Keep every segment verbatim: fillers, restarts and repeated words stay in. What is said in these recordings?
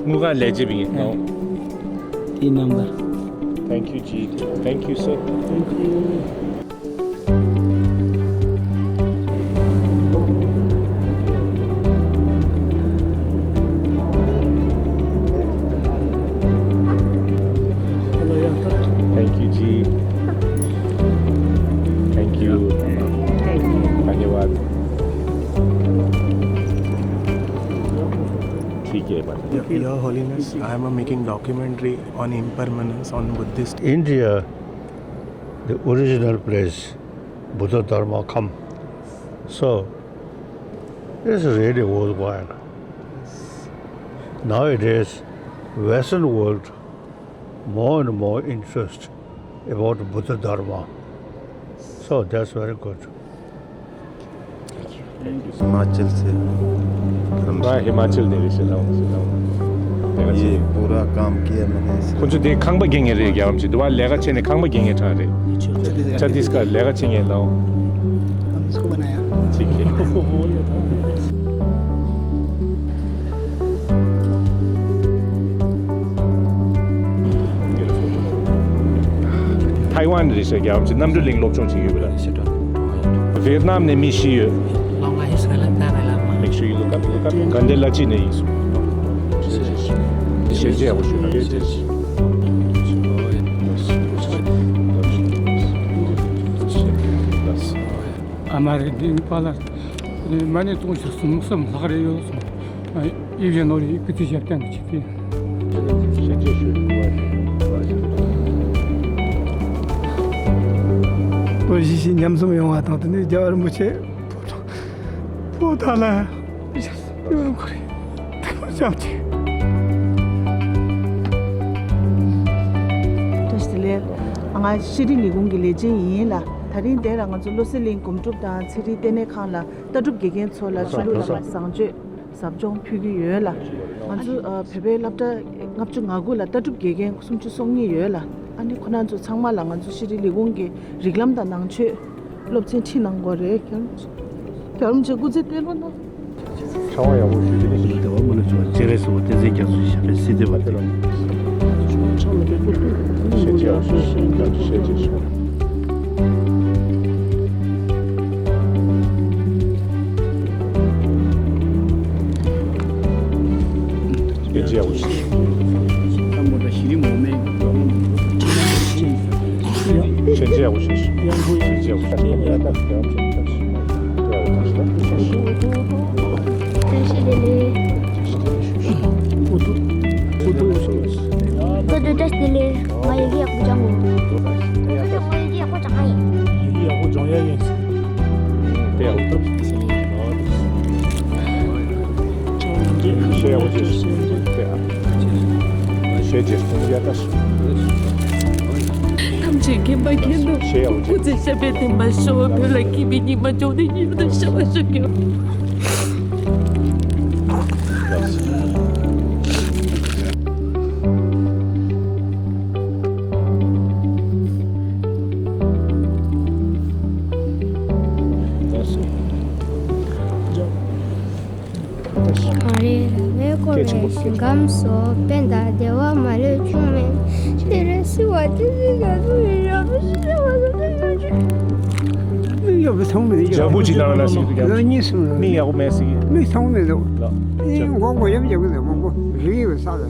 དངུལ་ཁང་ལས་བྱེད་པ་ཡིན། ཨ། དེའི་རྣམ་པར། Thank you, G. Thank you, sir. Thank you. Thank you, G. Thank you. धन्यवाद। ठीक है, बात। Your, Your Holiness, I am, uh, making documentary on impermanence on Buddhist. India, the original place, Buddha Dharma come. So, it's really worthwhile. Nowadays, Western world, more and more interest about Buddha Dharma. So that's very good. Himachal से। हाँ, हिमाचल ནས་རེད་ཟེར་ལབ་ཟེར་ལབ། ये पूरा काम किया मैंने। ཁོ་ཚོ་དེ་ཁང་པ་རྒྱག་མཁན་རེད། རྒྱལ་བ་རིན་པོ་ཆེ། དུ་བ་ལས་ཀ་བྱས་ནས་ཁང་པ་རྒྱག་མཁན་གྲས་རེད། ཆ་ཏིས་ཀར་ལས་ཀ་བྱེད་མཁན་ལའོ། ཁྱེད་ཀྱིས། ཐའེ་ཝན་རེད་ཟེར། རྒྱལ་བ་རིན་པོ་ཆེ་གནམ་གྲུ་གླིང་སློབ་སྦྱོང་བྱེད་ཀྱི་ཡོད་པ་རེད། ཝེ་ཏི་ནམ་ནས་མི་བཞི་ཡོད། Make sure you look up, look up. ག་འདྲ་ལ་ཅི་ནས་ཡིན་སོང་། ཞེ་ཅེ་ཡག་པོ་ཞུ་ན་ཡོད་ཅེས། ཨ་མ་རེད། འདི་པཱ་ལགས་མ་ཎི་གཏོང་ཞིག་གསུམ་གསུམ་ལྷག་རེ་ཡོད་སོང་། ཨ་ཡིབ་ཡ་ནོར་ཡིག་ཀི་ཙི་ཞབས་བརྟན་གྱི་ཆེད་དུ། བོད་གཞིས་བྱེས་མཉམ་འཛོམས་ཡོང་བ་དང་། དེ་ནས་རྒྱལ་བ་རིན་པོ་ཆེ་བོད་དང་ལ་ཡོད་རུང་ཁོ་རེ་ཐུགས་རྗེ་ཆེ། བཀྲ་ཤིས་བདེ་ལེགས། ང་ཤེས་རིག་ལས་ཁུངས་ཀྱི་ལས་བྱེད་ཡིན་ལ། ད་རིང་འདིར་ང་ཚོ་བློ་གསལ་གླིང་སྒོམ་སྒྲུབ་དང་ཚན་རིག་ལྟེ་གནས་ཁང་ལ་ལྟ་གྲུབ་དགེ་རྒན་ཚོ་ལ་ཆོས་ལུགས་ལ་བཟང་སྤྱོད་ཟབ་སྦྱོང་ཕུལ་གྱི་ཡོད་ལ། ང་ཚོ་ཨ་བོད་པའི་སློབ་གྲྭ་ལྔ་བཅུ་ང་དགུ་ལ་ལྟ་གྲུབ་དགེ་རྒན་སུམ་ཅུ་སོ་གཉིས་ཡོད་ལ། ཨ་ནི་ཁོ་རང་ཚོ་ཚང་མ་ལ་ང་ཚོ་ཤེས་རིག་ལས་ཁུངས་ཀྱི་རིགས་ལམ་དང་ནང་ཆོས་སློབ་ཚན་ཁྲིད་གནང་དགོས་རེད། རྒྱལ་བ་རིན་པོ་ཆེ་སྐུ་ཚེ་བརྟན་པ་གནང་། ཕྲེང་བ་ཡག་པོ་ཞུ་རྒྱུ་ནི། སྤྱི་ལོ་བདེ་བ་མི་ལ་བྱུང་བ་སྤྱན་རས་གཟིགས་དབང་བསྟན་འཛིན་རྒྱ་མཚོ་ཞབས་པད་སྲིད་མཐའི་བར་དུ། ཤེས་བྱ་ཡག་པོ་ཞུ། ཤེས་བྱ་ཡག་པོ་ཞུ། ཡིན་གཅིག་ཡག་པོ་ཞིག་ཞིག་ཆེན་ཆེ་ཡག་པོ་ཞིག་ཆེན་ཆེ་ཡག་པོ་ཞིག་བཀྲ་ཤིས་བདེ་ལེགས། བཀྲ་ཤིས་བདེ་ལེགས། ང་ཡི་གེ་ཡག་པོ་སྦྱང་དགོས། ང་ཡི་གེ་ཡག་པོ་སྦྱང་ཡ་ཡིན། ཡག་པོ་སྦྱང་ཡ་ཡིན། དེ་ཡག་པོ་ཐུབ། ཤེས་ཡག་པོ་བྱེད། ཤེས་རྗེས་གསུང་ཡ་ད། ཐམས་ཅད་མཁྱེན་པ་མཁྱེན་རྟོགས། ཤེས་ཡག་པོ་བྱེད། སྐུ་ཚེ་ཞབས་པད་བརྟན་པར་ཤོག་བོད་ལ་སྐྱིད་པའི་ཉི་མ་འབྱུང་ནས་ཉིན་དུ་ཤར་བར་ཤོག་གངས་རི་ར་བས་བསྐོར་བའི་ཞིང་ཁམས་སུ། དཔལ་དང་བདེ་བ་མ་ལུས་འབྱུང་བའི་གནས། དེར་གཤེགས་པ་བསྟན་འཛིན་རྒྱ་མཚོ་ཡི་རབ་ཏུ་བྱུང་བ་དང་། མིག་ཡག་པོ་ཚང་མ་མེད། ཇ་བུ་ཅིག་བླངས་ན་ཟེར་གྱི་འདུག་མིག་གཉིས་གསུམ་ལ། མིག་ཡག་པོ་མེད་ཟེར་གྱི། མིག་ཚང་མ་མེད་འདུག་ལགས། ཨེ། མགོ་མགོ་ཡོམ་རྒྱག་གི་འདུག་མགོ་མགོ་རིལ་ཡོད་ས་ལ།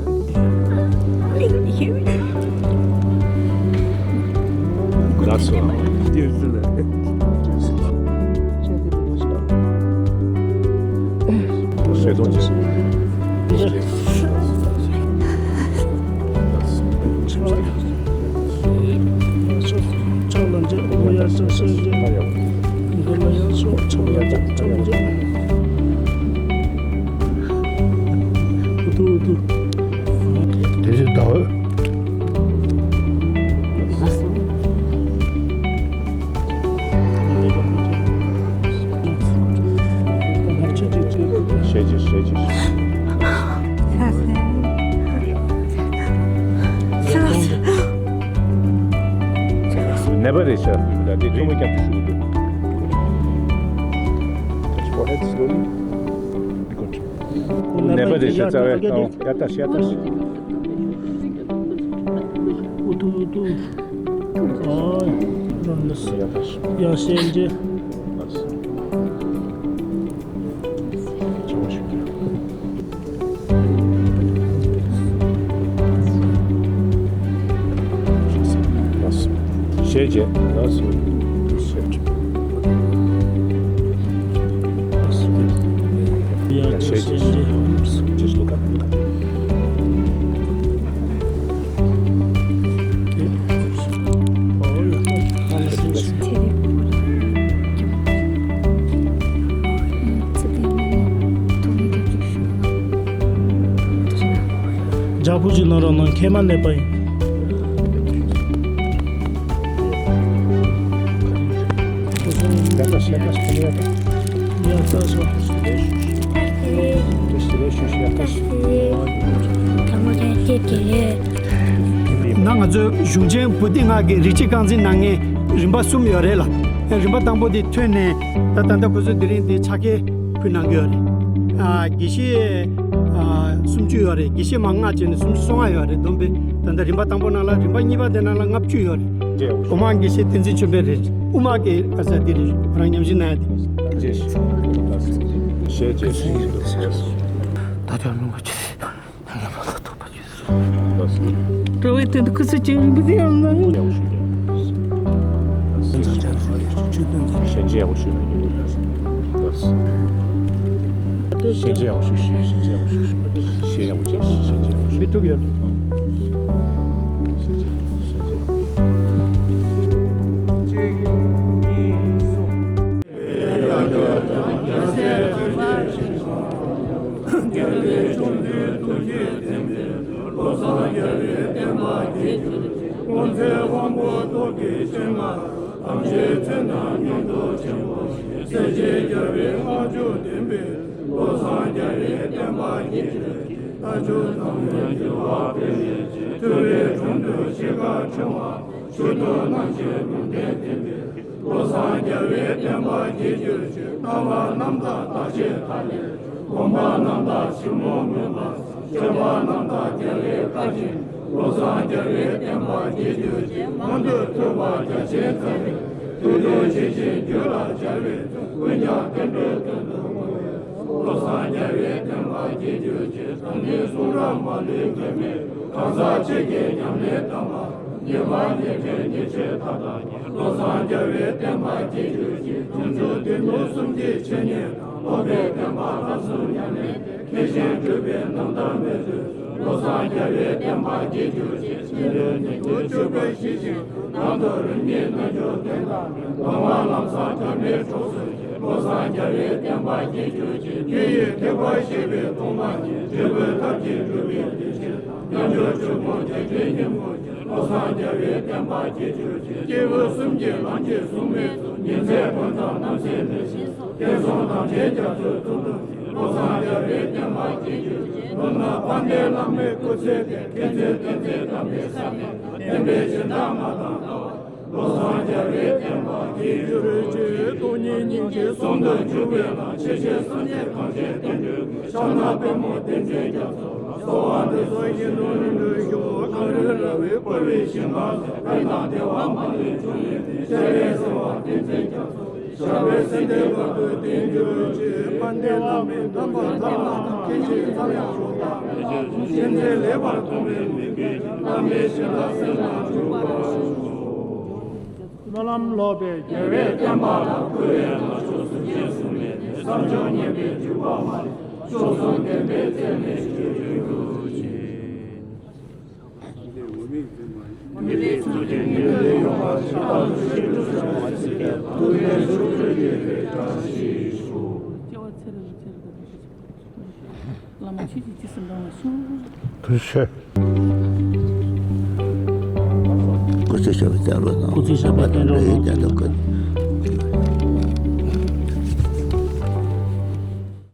ལགས་སོ། དེ་བཞིན་ཟླ་འོད། ཤེས་ཀྱི་ཤེས་ཀྱི། ནད་ ནད་པ་རེད་ཤག་ད་དེ་གཅུང་མོ་རྒྱབ་ཏུ་ཞུགས་འདུག Go ahead slowly. Good. ནད་པ་རེད་ཤག་རྩ་བའི་ཨོ་ཡར་ལྟ་ཤག་ཡར་ལྟ་ཤག་ཨུ་ཐུ་ཨུ་ཐུ། ཨོ་ཡར་ལྟ་ཤག་ཡར་ཤག་ཡར་ཤག་ཞེས་བྱས། Just look up, look up. ཇག་པོ་ཅིག་ལོང་རོགས་གནང་། མཁལ་མ་ནད་པ་ཡིན། ན་ང་ཚོའི་གཞུང་ཆེན་བོ་ཏི་ལྔ་གི་རིགས་གཅིག་རྐང་འཛིན་གནང་མཁན་རིམ་པ་གསུམ་ཡོད་རེད་ལ། རིམ་པ་དང་པོ་དེ་ཐོན་ནས་ད་ད་ལྟ་ཁོ་ཚོ་དེ་རིང་དེ་ཕྱག་འཁྱེར་ཕུལ་གནང་གི་ཡོད་རེད། ཨ་དགེ་བཤེས་ཨ་སུམ་ཅུ་ཡོད་རེད། དགེ་བཤེས་མ་ལྔ་བྱས་ནས་སུམ་ཅུ་སོ་ལྔ་ཡོད་རེད། བསྡོམས་པས་ད་ལྟ་རིམ་པ་དང་པོ་ནང་ལ་རིམ་པ་གཉིས་པ་དེ་ནང་ལ་ལྔ་བཅུ་ཡོད་རེད། སྒོ་མང་དགེ་བཤེས་བསྟན་འཛིན་ཆོས་འཕེལ་རེད། དབུ་མ་གི་ཨ་ས་དེ་རེད། ཁོ་རང་ཉམས་ཞིབ་གནང་ཡ་དེ། ཞེས་ཞེས་ཞེས་ཞེས། ད་ལྟ་ལུང་པ་ཆེ། སྤྲོ་བའི་དོན་དུ་ཁུ་ཚུར་བཅད་རིང་པོ་དེ་ཡང་ན། ཞལ་མཇལ་ཡག་པོ་ཞུས་པ་ཡིན། ཞལ་མཇལ་ཡག་པོ་ཞུ། ཞལ་མཇལ་ཡག་པོ་ཞུ། ཞལ་ཡག་པོ་ཞུ། ཞལ་མཇལ་ཡག་པོ་ཞུ། མི་ཐུག་ཡོད། བློ་བཟང་རྒྱལ་བའི་བསྟན་པ་རྒྱས་གྱུར་ཅིག། རྣ་བ་རྣམ་དག་བདག་ཆེན་ཐ་ལེ། སྒོམ་པ་རྣམ་དག་ཕྱི་མོ་མུན་པ། སྤྱོད་པ་རྣམ་དག་རྒྱལ་བའི་བཀའ་བཞིན། བློ་བཟང་རྒྱལ་བའི་བསྟན་པ་རྒྱས་གྱུར་ཅིག། སྔོན་དུ་ཐོས་པ་རྒྱ་ཆེན་ཚ་རེ། ཐུགས་རྗེ་ཆེ་ཞིང་རྒྱུད་ལ་སྦྱར་བའི་ཚུལ། ཀུན་ཀྱང་བསྟན་འགྲོའི་དོན་དུ་བསྔོ་བའི། བློ་བཟང་རྒྱལ་བའི་བསྟན་པ་རྒྱས་གྱུར་ཅིག། དང་ནི་གསུང་རབ་མ་ལུས་གོས་མེད་གང་ཟག་ཆོས་ཀྱི་ཉམས་ལེན་དམ་པ། ཉེས་པ་ཉེས་བྲལ་ཉེས་སྤྱོད་མཐའ་དག་ཉེས། བློ་བཟང་རྒྱལ་བའི་བསྟན་པ་རྒྱས་གྱུར་ཅིག། བྱང་ཆུབ་བདེ་སྟོང་གསུམ་གྱི་ཆོས་ཉིད་དང་། སློབ་པའི་བསྟན་པ་རབ་གསལ་ཉམས་ལེན་ཏེ། མཁས་ཤིང་གྲུབ་པའི་རྣམ་ཐར་མེད་དུ་གསོལ། བློ་བཟང་རྒྱལ་བའི་བསྟན་པ་རྒྱས་གྱུར་ཅིག། སྤྱན་རས་གཟིགས་སྐུ་སྤྱོད་པ་ཞི་ཞིང་། ནང་དུ་རིམ་གཉིས་རྣལ་འབྱོར་ལྡན་དང་། གདམས་ངག་ལམ་བཟང་གྲངས་མེད་གྲོགས་སུ་བྱེད། བློ་བཟང་རྒྱལ་བའི་བསྟན་པ་རྒྱས་གྱུར་ཅིག། རྒྱུ་ཡི་ཐེག་པ་བཤད་པའི་ཐོག་མ་ཉིད། འབྲས་བུའི་ཐབས་ཀྱིས་སྒྲུབ་པའི་བདེ་ཆེན་དང་། རྣལ་འབྱོར་ཆོས་སྐུ་རྒྱ་ཆེན་སྙིང་པོ་ཆེ། བློ་བཟང་རྒྱལ་བའི་བསྟན་པ་རྒྱས་གྱུར་ཅིག། སྐྱེས་བུ་གསུམ་གྱི་ལམ་གྱི་གཟུངས་མེད་ཚོགས། ཉིན་མཚན་དགུན་དང་གནམ་སའི་ལས་བཞིན་སོགས། བསྟན་སྲུང་དམ་ཅན་རྒྱ་མཚོའི་གཙུག་ཏོར་གྱིས། བློ་བཟང་རྒྱལ་བའི་བསྟན་པ་རྒྱས་གྱུར་ཅིག། མདོར་ན་དཔལ་ལྡན་བླ་མའི་སྐུ་ཚེ་སྟེང་། མཁྱེན་བརྩེ་བསྟན་འཛིན་དམ་པའི་ས་ནས། བསྟན་པའི་སྦྱིན་བདག་མ་དང་ལྟ་བ། བློ་བཟང་རྒྱལ་བའི་བསྟན་པ་རྒྱས་གྱུར་ཅིག། སྟོང་ཉིད་སྙིང་རྗེ་ཟུང་དུ་འཇུག་པའི་ལམ། ཆེ་ཆེར་སངས་རྒྱས་གངས་ཅན་བསྟན་འགྲོའི་མགོན། ཕྱག་ན་པདྨོ་བསྟན་འཛིན་རྒྱ་མཚོ་ལ། གསོལ་བ་འདེབས་སོ་བཞེད་དོན་རིམ་གྲོའི་མཆོག། གངས་རིའི་ར་བས་བསྐོར་བའི་ཞིང་ཁམས་སུ། ཕན་དང་བདེ་བ་མ་ལུས་འབྱུང་བའི་གནས། སྤྱན་རས་གཟིགས་དབང་བསྟན་འཛིན་རྒྱ་མཚོ། ཞབས་པད་སྲིད་མཐའི་བར་དུ་བརྟན་གྱུར་ཅིག། དཔལ་ལྡན་བླ་མའི་རྣམ་པར་ཐར་པ་དང་། མཁན་ཆེན་ཚངས་དབྱངས་ཤོག་དྲིལ་ལ་སོགས། བསྟན་འཛིན་ལེགས་པར་མཐོང་བའི་མོས་གུས་ཀྱིས། བླ་མའི་ཞལ་ལ་གསན་ལ་འཇུག་པར་ཞུ། སྨོན་ལམ་ལོག་པའི་རྒྱལ་བའི་བསྟན་པ་ལ། བསྐུལ་བའི་ལག་མཆོག་གཟུགས་ཅན་སྲུང་མས་ནི། བསམ་བྱུང་སྙན་པའི་འཇུག་པ་མ་ལུས། མཆོག་གསུམ་བདེན་པའི་རྩལ་ནི་སྤྱོད་གྱུར་ཅིག། བླ་མ་ཆོས་ཀྱི་རྗེས་སུ་འབྲང་བར་ཤོག། ཐུགས་ཆེ། སྐུ་ཚེ་ཞབས་པད་བརྟན་རོགས་གནང་། སྐུ་ཚེ་ཞབས་པད་བརྟན་རོགས་གནང་།